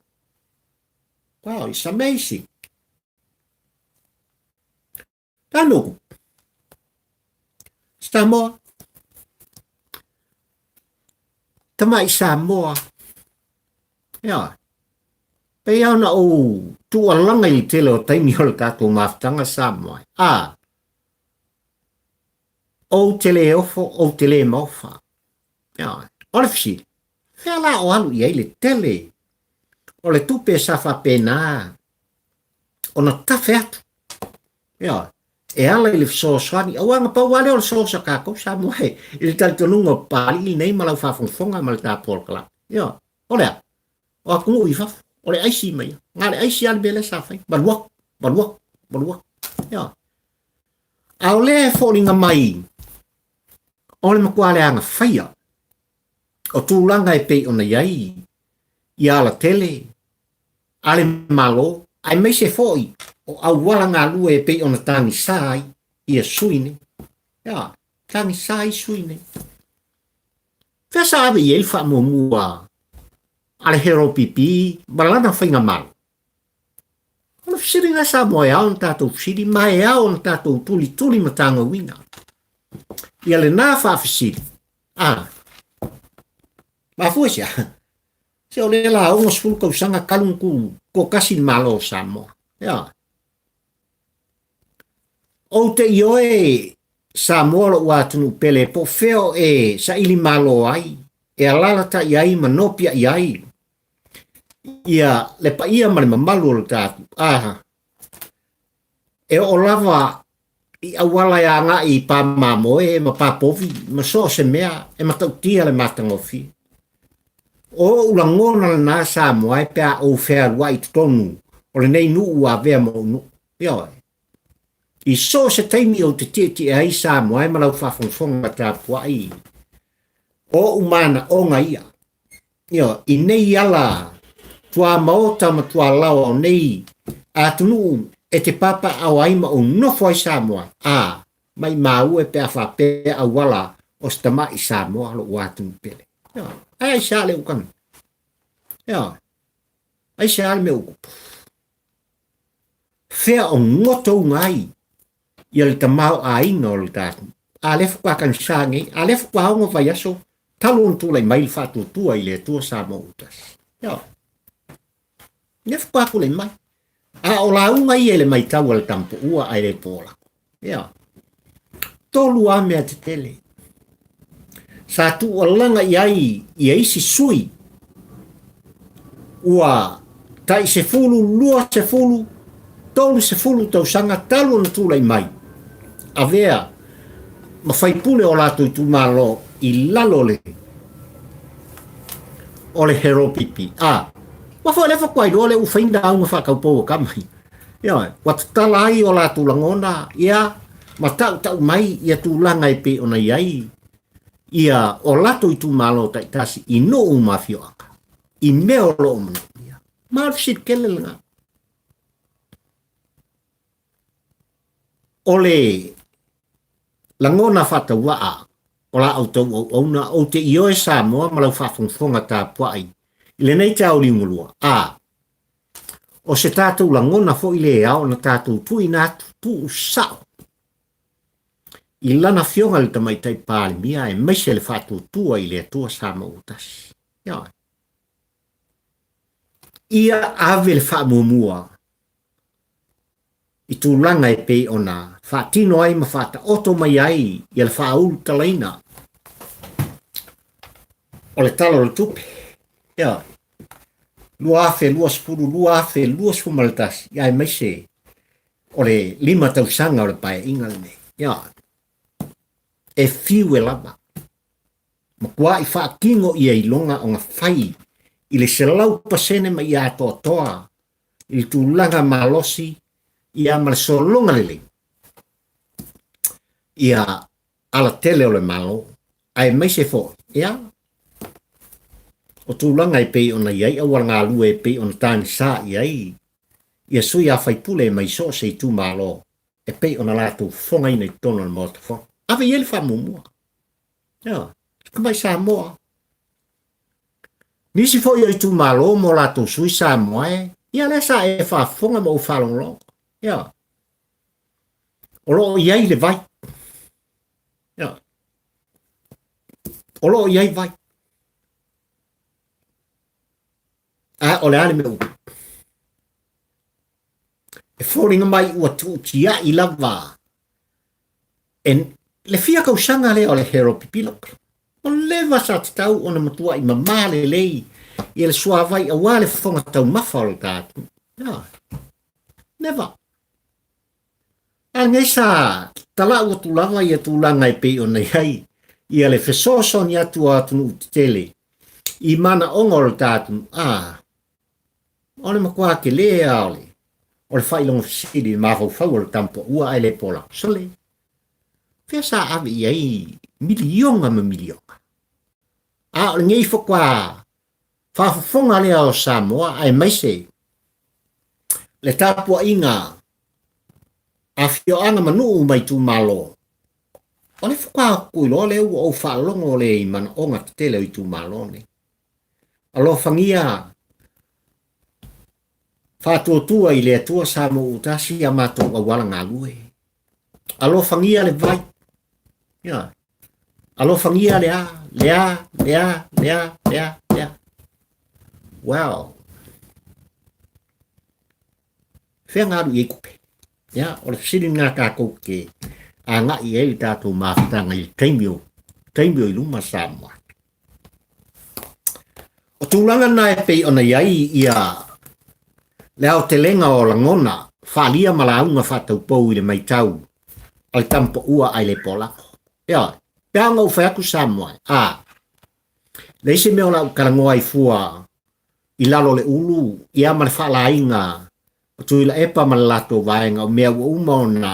Wow, it's amazing. Tanu. Samoa. Tamai Samoa. Ia. Pei ona ou tuualalaga i le tele o taimi o le tatou mafutaga Samoa. A. Ou te le ofo, ou te le maofa. Ia. O le fesili, fea la o alu i ai le tele o le tupe sa faapena ona tafe atu? Ioe. E ala i le fesoasoani, aua na pau lava lea o le source a tatou Samoa e, i le talitonuga o Papalii nei ma lau faafogafoga ma le ta polokalame. Ioe. O le a? O atunuu i fafo, o le aisi mai ia. Na o le aisi lava le mea lea sa fai. Ma alu atu, ma alu atu, ma alu atu. Ioe. A o lea e foliga mai o le matua leaga faia o tulaga e pei ona i ai i alatele a le Malo, aemaise foi o auala galue e pei ona tagisa ai ia sui nei. Ia, tagisa ai sui nei. Fea sa ave i ai le faamuamua a le HRPP ma lana faigamalo? O le fesili lena Samoa e ao ona tatou fesili ma e ao ona tatou tulituli ma tagauina. Ia lena faafesili, a, mafua i se a? Se o lea la 60 tausaga talu ona tu toatasi le Malo o Samoa. Ia. Ou te ioe Samoa lou atunuu pele po o fea o e saili malo ai, e alalatai ai ma nopiai ai ia le paia ma le mamalu o le tatou a e oo lava i auala e agai i pā mamoe ma pā povi ma so o se mea e matautia le matagofie. O ou lagona lena Samoa e pe a ou fealuai i totonu o lenei nuu ua avea ma ou nuu. Ioe. I so o se taimi ou te tietie ai Samoa e ma lau faafogafoga tapuai, o ou manaoga ia. Ioe, i nei ala tuamaota ma tualaoa o nei atunuu e te papaaao ai ma ou nofo ai Samoa, a, maimau e pe a faapea auala o se tama'i Samoa lo'u atunuu pele. Ioe, ae aisea le ukana? Ioe, aisea le mea ua tupu? Fea o gotouga ai ia le tamaoaiga o le tatou. A lea faatoa tagisa nei, a lea faatoa ono vaiaso talu ona tulai mai le faatuatua i le Atua Samoa ua tasi. Ioe. Lea faatoa tulai mai. A o lauga ia i le maitau a le tamapuua ae le po lako. Ioe. Tolu lava mea tetele sa tuualaga i ai ia isi sui ua tai 10, 20, 30 tausaga talu ona tulai mai, avea ma faipule o latou itumalo i lalo o le HRPP. A, ua foi lea faatoa iloa lea ua fai ni lauga faataupou a tama ia. Ioe, ua tatala ai o latou lagona, ia, ma tautau mai ia tulaga e pei ona i ai ia o latou itumalo taitasi i nuu ma afioaga, i mea o lo o manaomia. Ma o le fesili tele lena. O le lagona faatauvaa o la outou auauna, ou te ioe Samoa ma lau faafogafoga tapuai i lenei taeao liugalua, a o se tatou lagona foi le ao ona tatou tuuina atu tuu sao i lana afioga i le Tamaitai Palemia aemaise le faatuatua i le Atua Samoa ua tasi. Ioe. Ia ave le faamuamua i tulaga e pei ona faatino ai ma faataoto mai ai ia le faaulutalaina o le Tala o le Tupe. Ioe. 2020, 2021, aemaise o le 5 tausaga o le Paeaiga lenei. Ioe. E fiu e lava. Matuai faatino ia iloga ona fai i le 100% ma ia atoatoa i le tulaga malosi ia ma le sologa lelei ia alatele o le Malo, aemaise foi ia o tulaga e pei ona i ai auala galue e pei ona tagisa i ai ia sui a faipule mai so o se itumalo e pei ona latou fofogaina i totonu o le Maota Fono. Ave i ai le faamuamua. Ioe, tamai Samoa. Nisi foi o itumalo mo latou sui Samoa e, ia lea sa e faafofoga ma ou faalogologo. Ioe. O lo o i ai le vai. Ioe. O lo o i ai vai. A o le a le mea ua E foliga mai ua tuutia'i lava e le fia tausaga lea o le Harold Pipilo. Ua leva sa tatau ona matua'i mamā lelei ia le suavai auā le fofoga taumafa o le ta atunuu. Ioe. Never. A lenei sa talau atu lava ia tulaga e pei ona i ai ia le fesoasoani atu a atunuu tetele i manaoga o le ta atunuu, a o le matua tele lava o le o le faailoga fesili i le mafaufau o le tamapuaua ae le pola. Sole, fea sa ave i ai miliona ma miliona? A o lenei faatoa faafofoga lea o Samoa aemaise le tapuaiga a afioaga ma nuu ma itumalo, o le faatoa tuiloa lea ua ou faalogo lea i manaoga tetele o itumalo nei. Alofagia faatuatua i le Atua Samoa ua tasi a matou auala galue. Alofagia le vai. Ia. Alofagia le a, le a, le a, le a, le a, le a. Wow. Fea na alu i ai tupe? Ia, o le fesili lena tatou te agai i ai le tatou mafutaga i le taimi o, taimi o i luma Samoa. O tulaga na e pei ona i ai ia le aotelega o lagona faaalia ma lauga faataupou i le maitau a le tamapaua ae le polako. Ioe, pe a ona ou fai atu Samoa, a, leai se mea o le a ou talanoa ai fua i lalo o le ulu ia ma le faalaina o Tuilaepa ma le latou vaega o mea ua uma ona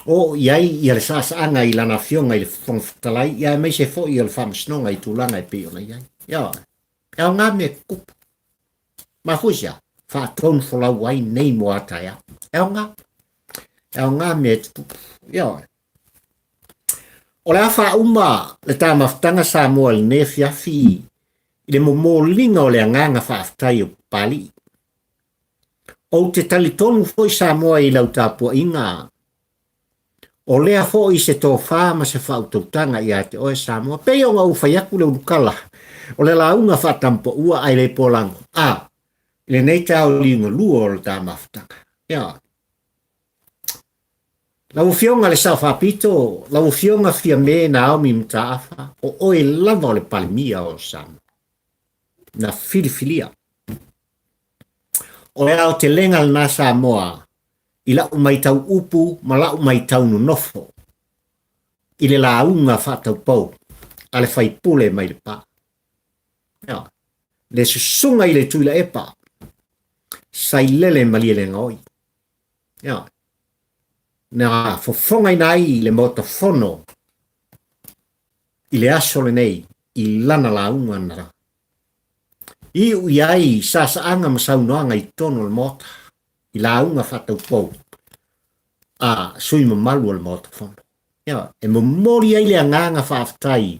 oo i ai ia le saasaaga i lana afioga i le Fofoga Fetalai ia aemaise foi o le Faamasinoga i tulaga e pei ona i ai. Ioe, e aoga mea tutupu. Mafua i se a? Faatonufolau ai nei mo a taeao. E aoga. E aoga mea tutupu. Ioe. O le a faauma le ta mafutaga Samoa i lenei afiafi i le momoliga o le agaga faafetai o Papalii. Ou te talitonu foi Samoa i lau tapuaiga, o lea foi se tofa ma se faautautaga ia te oe Samoa. Pei ona ou fai atu le ulukala o le lauga faatampaua ae le polago, a, i lenei taeao liugalua o le ta mafutaga. Ioe. Lau Afioga i le Sao Faapito, lau Afioga Fiame Naomi Mataafa, o oe lava o le Palemia o Samoa na filifilia. O le aotelega lena Samoa i lau maitau upu ma lau maitau nonofo i le lauga faataupou a le faipule mai Lepa. Ioe. Le susuga i le Tuilaepa, Sailele Malielegaoi. Ioe. Na fofogaina ai le Maota Fono i le aso lenei i lana lauga na iu i ai saasaaga ma saunoaga i totonu o le Maota i lauga faataupou a sui mamalu o le Maota Fono. Ia, e momoli ai le agaga faafetai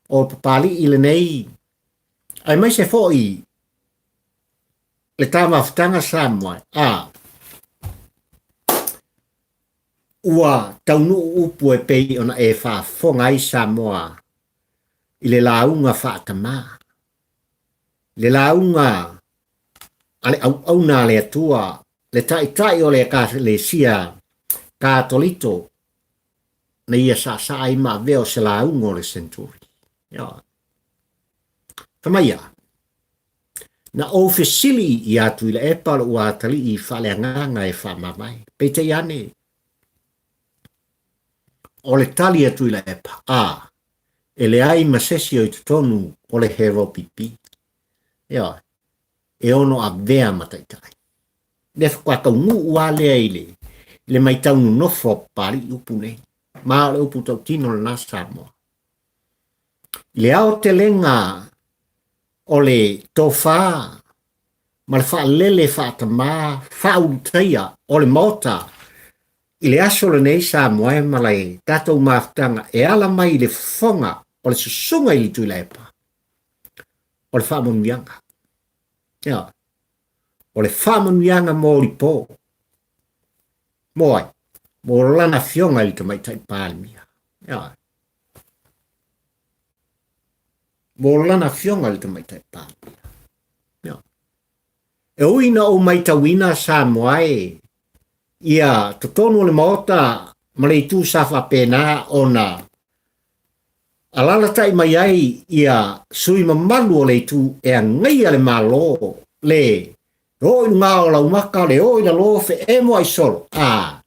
o Papalii lenei, aemaise foi le ta mafutaga Samoa, a ua taunuu upu e pei ona e faafofoga ai Samoa i le lauga faatamā, le lauga a le auauna a le Atua, le Taitai o le Ekalesia Katoliko, na ia saasaa ai ma avea o se lauga o le senturi. Ioe. Fai mai ia, na ou fesili ia Tuilaepa lou atalii faaleagaga e faamavae. Peitai ane, o le tali a Tuilaepa, a, e leai ma sesi o i totonu o le Heropipi. Ioe, e ono avea ma taitai. Mea faatoa taunuu lava lea i le, i le maitau nonofo a Papalii upu nei. Ma o le upu tautino lena Samoa. I le aotelega o le tofa ma le faalele faatamā faaulutaia o le Maota i le aso lenei Samoa e ma le tatou mafutaga e ala mai i le fofoga o le susuga i le Tuilaepa, o le faamanuiaga. Ioe. O le faamanuiaga mo lipo. Mo ai? Mo lana afioga i le Tamaitai Palemia. Ioe. Mo lana afioga i le Tamaitai Palemia. Ioe. E ui na ou maitauina Samoa e ia totonu o le Maota ma le itu sa faapena ona Alalatai mai ai ia sui mamalu o le itu e agaia le Malo, le o i luga o laumaka, le o i lalo, feemo ai solo, a.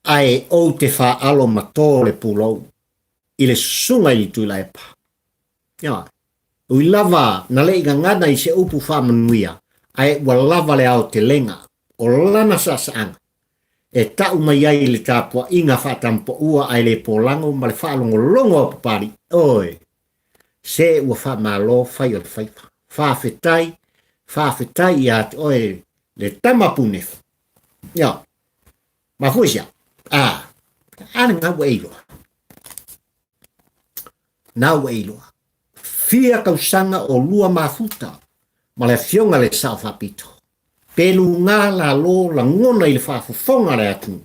Ae ou te faaalo ma to le pulou i le susuga i le Tuilaepa. Ioe. Ui lava na le i gagana i se upu faamanuia, ae ua lava le aotelega o lana saasaaga e tau mai ai i le tapuaiga faatampoua ae le polago ma le faalogologo a Papalii. Oi! Se ua faamalo fai o le faiva. Faafetai, faafetai ia te oe le tama punefu. Ioe. Mafua i se a? A, a le gau ua e iloa. Na ua e iloa. Fia tausaga o lua mafuta ma le afioga le Sao Faapito. Pe luga lalo lagona i le faafofoga a le atunuu.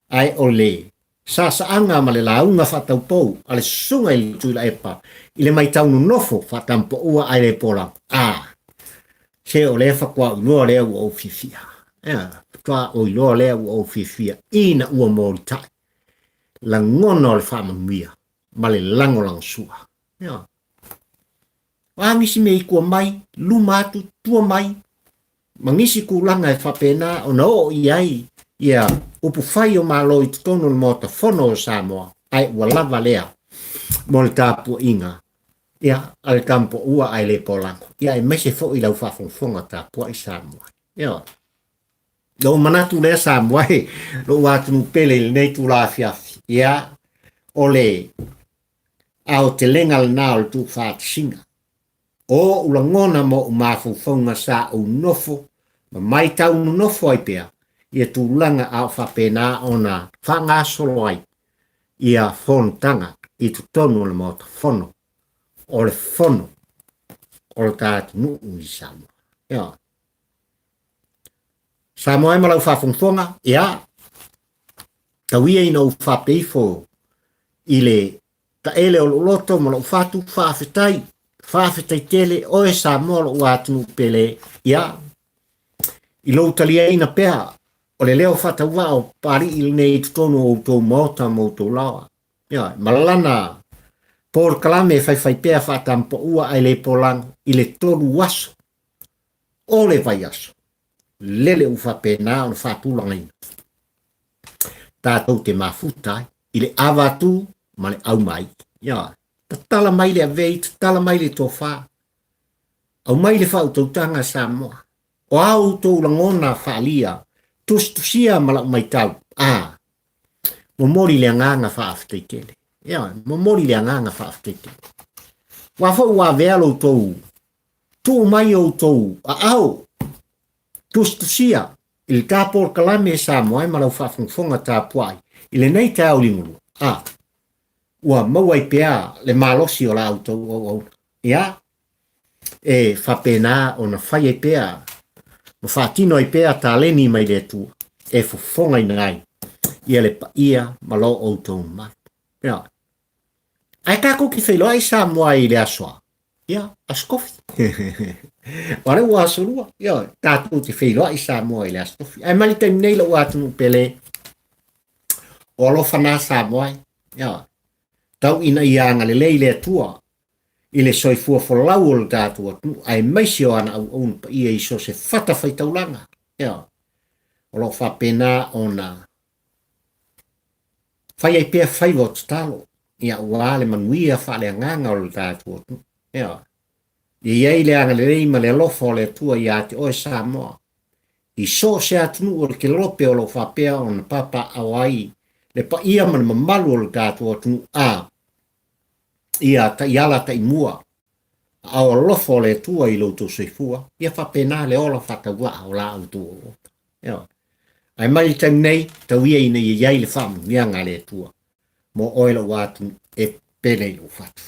Ae o le saasaaga ma le lauga faataupou a le susuga i le Tuilaepa i le maitau nonofo faatampoua ae le polago. A, se o lea faatoa ou iloa lea ua ou fiafia. Ea, faatoa ou iloa lea ua ou fiafia ina ua molitai lagona o le faamanuia ma le lagolagosua. Ea. O a nisi mea i tua mai, luma atu, tua mai, ma nisi tulaga e faapena ona oo i ai ia upufai o Malo i totonu o le Maota Fono o Samoa, ae ua lava lea mo le tapuaiga ia a le Tampoua ae le polago, ia aemaise foi lau faafogafoga tapuai Samoa. Ioe. Lou manatu lea Samoa e, lou atunuu pele i lenei itula afiafi, ia, o le aotelega lena o le tuufaatasiga. O ou lagona ma ou mafaufauga sa ou nofo ma maitau nonofo ai pea ia tulaga a o faapena ona faagasolo ai ia fonotaga i totonu o le Maota Fono o le Fono o le ta atunuu i Samoa. Ioe. Samoa e ma lau faafogafoga, ia, tau ia ina ou faapea ifo i le taele o lou loto ma lou fatu, faafetai, faafetai tele oe Samoa lou atunuu pele, ia, i lou taliaina pea o le leo faatauvaa o Papalii lenei i totonu o outou maota ma outou laoa. Ia, ma lana polokalame e faifai pea faatampaua ae le polago i le tolu aso o le vaiaso, lele ua faapena ona faatulagaina tatou te mafuta ai i le avatu ma le aumai. Ia, tatala mai le avei, tatala mai le tofa, aumai le faautautaga Samoa. O a outou lagona faaalia, tusitusia ma lau maitau, a, momoli le agaga faafetai tele. Ia, momoli le agaga faafetai tele. Ua foi ua avea lo outou tuu mai outou aao tusitusia i le ta polokalame Samoa e ma lau faafogafoga tapuai i lenei taeao ligolua. A, ua maua ai pea le malosi o la outou auauna. Ia, e faapena ona fai ai pea ma faatino ai pea taleni mai le Atua e fofogaina ai ia le paia ma lo outou mamalu. Ia. Ae tatou te feiloai Samoa i le aso a? Ia, aso tofi. O lea ua aso lua. Ia, tatou te feiloai Samoa i le aso tofi. Ae mai le taimi nei lou atunuu pele, o alofa na Samoa e. Ia, tau ina ia agalelei le Atua i le soifua folau o le tatou atunuu, aemaise o ana auauna paia i so o se fatafaitaulaga. Ia, o lo o faapena ona fai ai pea faiva o tatalo, ia aua le manuia faaleagaga o le tatou atunuu. Ia, ia i ai le agalelei ma le alofa o le Atua ia te oe Samoa, i so o se atunuu o le kelope o lo o faapea ona papaaao ai le paia ma le mamalu o le tatou atunuu, a ia taiala taimua aao alofa o le Atua i lo outou soifua, ia faapena le ola faatauvaa o la outou auauna. Ioe. Ae mai le taimi nei, tau ia ina ia i ai le faamanuiaga a le Atua mo oe lou atunuu e pele i lou fatu.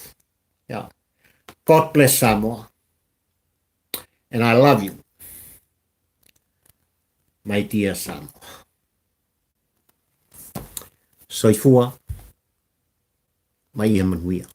Ioe. God bless Samoa. And I love you, my dear Samoa. Soifua ma ia manuia.